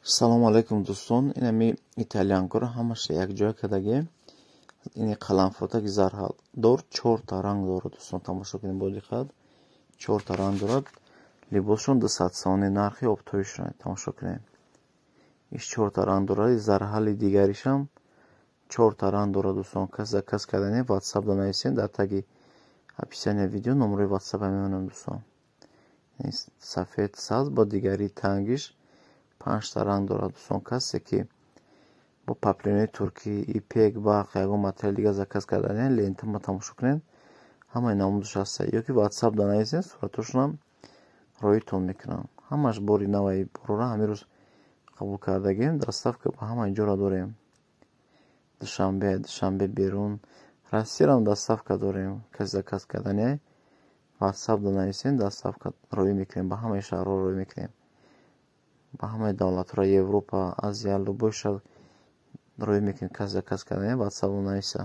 Салому алайкум, дӯстон. Инами итальянкаро ҳамаша якҷоя кардагем. Ини қаламфотаки зарҳалдор чорта ранг дорад, дӯстон, тамошо кунед бо диққат. Чорта ранг дорад. Либосшон 200 сомонӣ, нархи оптовишон, тамошо кунед. Иш чорта ранг дорад, зарҳали дигаришам чорта ранг дорад, дӯстон. Кас заказ кардани ватсап да нависед, дар таги описания видео номерои ватсапа мемонам, дӯстон. Сафед, сабз бо дигари тангиш панҷта ранг дорад, дӯстон. Касе ки бо поплинои туркӣ, ипек, барқ, ягон материали дигар заказ кардани, лентама тамошо кунед, ҳамаи намудаш ҳаста. Ё ки ватсап да нависед, суратошонам роитон мекунам. Ҳамаш бори наваи борора ҳамин рӯз қабул кардагем. Доставка ба ҳамаи ҷора дорем. Душанбе, Душанбе берун, Россиярам доставка дорем. Каси заказ кардани ватсап да нависед, доставка роӣ мекунем, ба ҳамаи шаҳрҳо роӣ мекунем, ба ҳамаи давлатҳоро, Европа, Азия, любой шаҳр роӣ мекунем. Каси заказ кардани ватсап нависа.